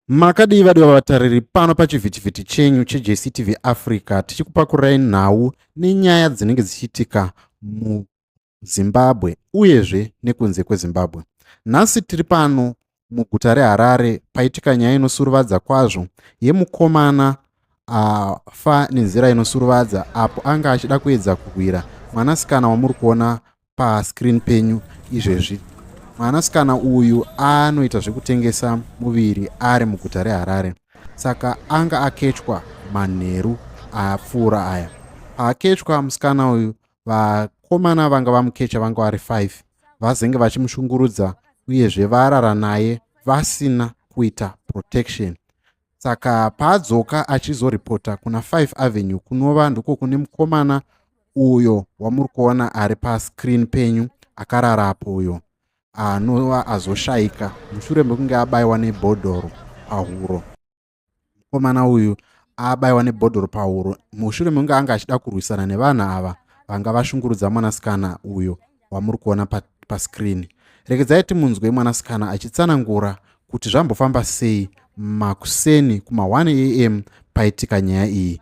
Makadii vadiwa vatariri pano pachivhitivhiti chenyu cheJCTV Africa tichikupakurai nhau nenyaya dzinenge dzichiitika muZimbabwe uyezve nekunze kweZimbabwe. Nhasi tiri pano muguta reHarare paitika nyaya inosuruvadza kwazvo yemukomana afa nenzira inosuruvadza apo anga achida kuedza kurwira mwanasikana wamuri kuona pascreen penyu izvezvi. Mwanasikana uyu anoita zvekutengesa muviri ari muguta reHarare saka anga akechwa manheru apfuura aya. Paakechwa musikana uyu vakomana vanga vamukecha vanga vari 5 vazenge vachimushungurudza uyezve varara naye vasina kuita protection. Saka paadzoka achizoripota kuna 5 Avenue kunova ndiko kune mukomana uyo wamuri kuona ari pascreen penyu akarara apo uyo anova azoshaika mushure mekunge abaiwa nebhodhoro pahuro. Mukomana uyu abaiwa nebhodhoro pahuro mushure mekunge anga achida kurwisana nevanhu ava vanga vashungurudza mwanasikana uyo wamuri kuona pascreen. Regedzai timunzwe mwanasikana achitsanangura kuti zvambofamba sei makuseni kuma 1 am paitika nyaya iyi.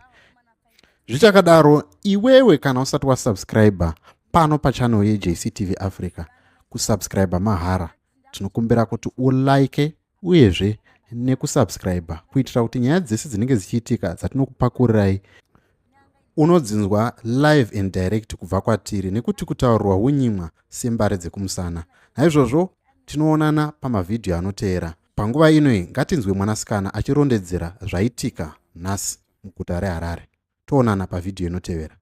Zvichakadaro, iwewe kana usati wasubscriber pano pachannel yeJCTV Africa, kusubscriber mahara. Tinokumbira kuti ulike uyezve nekusubscriber kuitira kuti nyaya dzese dzinenge dzichiitika dzatinokupakurirai unodzinzwa live and direct kubva kwatiri nekuti kutaurirwa hunyimwa sembare dzekumusana. Naizvozvo tinoonana pamavhidhiyo anoteera. Panguva ino ngatinzwe mwanasikana achirondedzera zvaitika nhasi muguta reHarare. Toonana pavhidhiyo inotevera.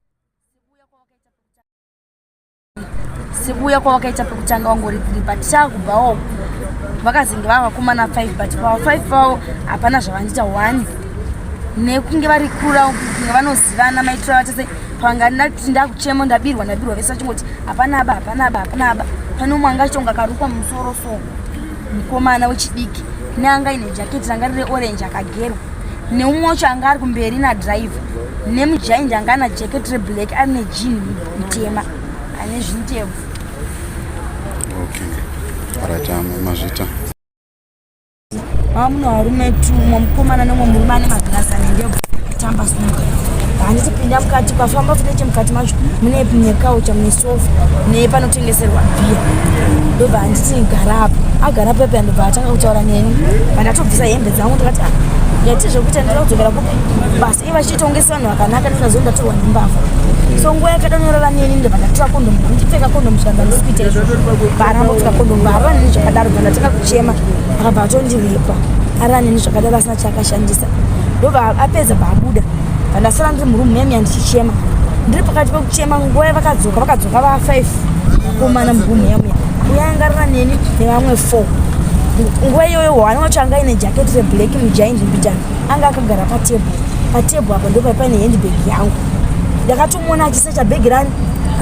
Sekuuya kwavakaita pekutanga wangori 3 but taakubvawo vakazenge vava vakomana 5 but pava 5 vavo hapana zvavandiita one nekunge vari kura kunge vanozivana maitiro vatese panga ndati ndakuchema ndabirwa ndabirwa vese vachingoti hapana aba hapana aba hapana aba pane umwe anga achitonga akarukwa musoro so mukomana wechidiki neanga ine jaketi ranga riri orange akagerwa neumwe wacho anga ari kumberi nadriver nemujaindi anga ana jacket reblack ari nejini mutema ane zvindebvu. Okay. Alright, mazvita. Mava muno varume tu umwe mukomana neumwe murume ane magirasi ane ndebvu tamba snuka. Handiti pinda mukati ukafamba futi nechemukati macho mune nekaucha mune sofa nepanotengeserwa bhiya. Ndobva handiti gara apo. Agara pepe ndobva atanga kutaura neni. Pandatobvisa hembe dzangu ndikati ah ndati zvekuita ndinoda kudzokera kupi basa ivo vachitongesa vanhu vakanaka ndinazo ndatorwa nembavha so nguva yakadanorara neni ndobva ndatora kondomu ndipfeka kondomu zvikanzi handisi kuita izvozvo bvaramba kupfeka kondomu varara neni zvakadaro bva ndatanga kuchema akabva atondirepa arara neni zvakadaro asina chaakashandisa ndobva apedza bva abuda bva ndasara ndiri murumu muyamiya ndichichema ndiri pakati pekuchema nguva yavakadzoka vakadzoka va 5 vakomana murumu yamuya uya angarara neni nevamwe 4 nguva iyoyo hwani wacho anga aine jaketi reblack mujaindi mbijana anga akagara patable patable apa ndo paine handbag yangu ndakatomuona achisecha bhegi rani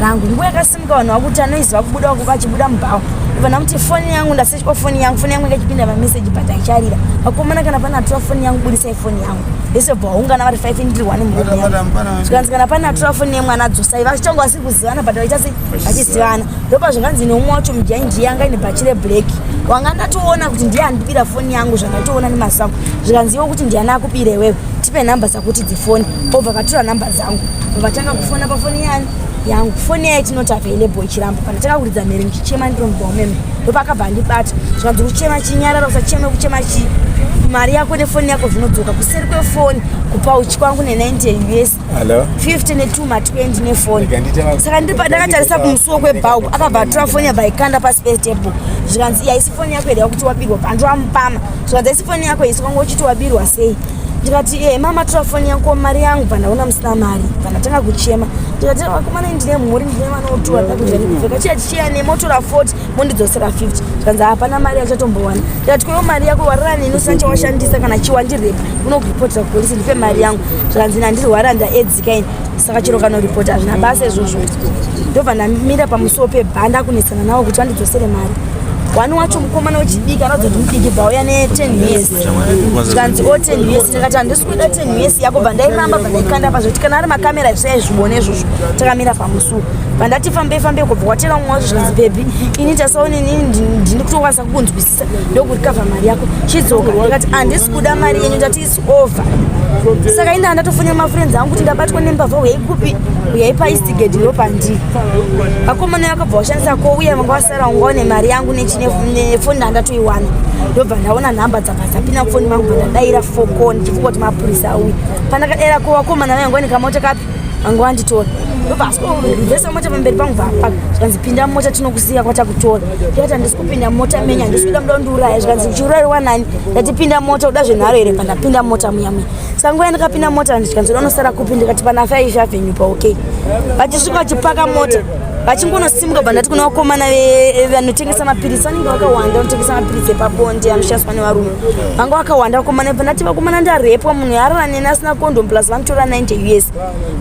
rangu nguva yakasimuka vanhu vakuti anoiziva kubuda vachibuda mubhawa ndobva ndamuti foni yangu ndasechwa foni yangu foni yangu ingachipinda mameseji but aicharira vakomana kana pane atora foni yangu budisai foni yangu vese bva vaungana vari 5 ndiri one murumu yangu zvikanzi kana pane atora foni yemwana adzosai vachitanga vasiri kuzivana but vaita sei vachizivana ndopa zvakanzi neumwe wacho mujai ndiye anga ine bhachi reblack wanga ndatoona kuti ndiye andibira foni yangu zvandatoona nemaziso angu zvikanzi iwe kuti ndiani akubira iwewe tipe nhamba dzakuti dzifoni obva vatora nhamba dzangu vatanga kufona pafoni yani yangu foni yaiti not available ichiramba pandatanga kuridza mhere ndichichema ndiri mubva umeme ndopakabva andibata zvikanzi kuchema chinyarara usacheme kuchema chii mari yako nefoni yako zvinodzoka kuseri kwefoni kupauchi kwangu ne90 us 50 ne2 ma 20 nefoni saka ndiri pandakatarisa kumusuwo kwebhauku akabva atora foni yabva aikanda pasi petable zvikanzi iya isi foni yako here yakuti wabirwa pandiwamupama zvikanzi isi foni yako isi kwanga uchiti wabirwa sei ndikati e mama tora foni yako mari yangu pandaona musina mari pandatanga kuchema ndikati vakomana ndine mhuri ndine vanotura ndakudya nekupfeka chiya chichiya nemotora 40 mondidzosera 50 zvikanzi hapana mari yachatombowana ndikati kweyo mari yako warara neni usina chawashandisa kana chiwandirepa unokuripotera kupolisi ndipe mari yangu zvikanzi nandirwara ndaedzika ini saka chero kanoripota hazvina basa izvozvo ndobva ndamira pamusuwo pebhanda kunetsana navo kuti vandidzosere mari. One wacho mukomana wechidiki anoratidza kuti mudiki bva auya ne10 years. Zvikanzi o 10 years, ndikati handisi kuida 10 years yako. Bva ndairamba, bva ndaikanda pazvoti kana ari makamera zvisaizvione izvozvo. Takamira pamusuwo, bva ndati fambei fambei, kubva kwatera mumwe wacho. Zvikanzi, "Baby, ini tasaone inini ndini kutokwanisa kukunzwisisa, ndokurikavha mari yako, chidzoka." Ndikati handisi kuda mari yenyu, ndati is over. Saka inda ndatofonera mafriends angu kuti ndabatwa nembavha, uyai kupi? Uyai paEastgate, ndo pandiri. Vakomana vakabva vashandisa ko uye vanga vasara ungaone mari yangu nefoni ndandatoiwana. Ndobva ndaona nhamba dzabva dzapinda mufoni mangu, bva ndadaira foko ndichifunga kuti mapurisa auya. Pandakadaira ko vakomana vanga vaine kamota kapi vanga vanditora, ndobva asikoreversa mota pamberi pangu, bva apaka. Zvikanzi, "Pinda mumota, tinokusiya kwatakutora." Ndikati handisi kupinda mumota menyu, handisi kuda, muda kundiuraya. Zvikanzi, "Uchiurayiwa nani?" Ndati, "Pinda mota, uda zvenharo here?" Pandapinda mota muya muya, saka nguva yandakapinda mota, ndichikanzi, "Unosara kupi?" Ndikati, "Pana 5 Avenue paOK." Vachisvika vachipaka mota, vachingonosimuka, bva ndati kuna vakomana vanotengesa mapirisi, vanenge vakawanda, vanotengesa mapirisi epabonde anoshandiswa nevarume, vanga vakawanda vakomana. Bva ndati, "Vakomana, ndarepwa, munhu arara neni asina condom, plus vanotora 90 US."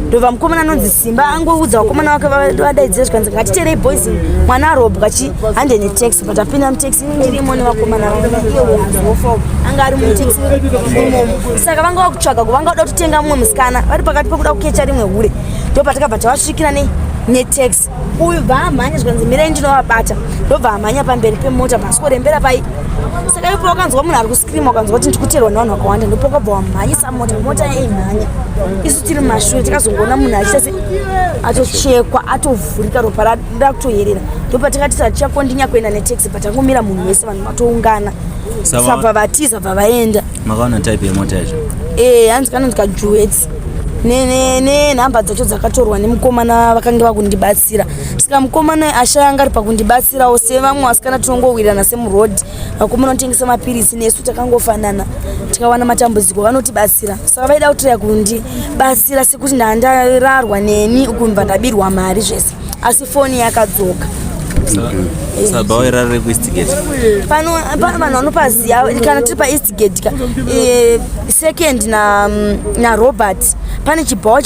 Ndobva mukomana anonzi Simba angoudza vakomana vake vadaidzira, zvikanzi, "Ngatiterei boys, mwana arobwa, chi hande netaxi." But apinda mutaxi, ini ndirimo nevakomana vangu, anga ari mutaxi imomo. Saka vanga vakutsvaga, vanga vada kutotenga mumwe musikana, vari pakati pekuda kukecha rimwe hure. Ndo patakabva tavasvikira netaxi. Uyu bva amhanya, zvikanzi, "Mirai, ndinovabata." Ndobva amhanya pamberi pemota, bvaskorembera pai. Saka ipo wakanzwa munhu ari kuscreama, ukanzwa kuti ndikuteerwa nevanhu vakawanda, ndipo wakabva wamhanyisa mota. Mota yaimhanya, isu tiri mumashure. Tikazongoona munhu achiita se atochekwa, atovhurika, ropa rakutoyerera. Ndopatakati tichakondinya kuenda netaxi, patangomira munhu wese, vanhu vatoungana. Sabva vatiza, bva vaenda. Makaona type yemota yacho? Ee, hanzi kanonzi kaJuetsi, nenhamba dzacho dzakatorwa nemukomana vakanga vakundibatsira. Saka mukomana ashaya anga ari pakundibatsirawo sevamwe vasikana, tinongowirirana semurodhi, vakomana vanotengesa mapirisi nesu takangofanana, tikawana matambudziko vanotibatsira. Saka vaida kutiraya kundibatsira sekuti ndandararwa neni ukumva ndabirwa mari zvese, asi foni yakadzoka. Saka wairarire kuEastgate? Pano pano vanhu vanopaziva kana tiri paEastgate ka, second naRobert, pane chibhawa.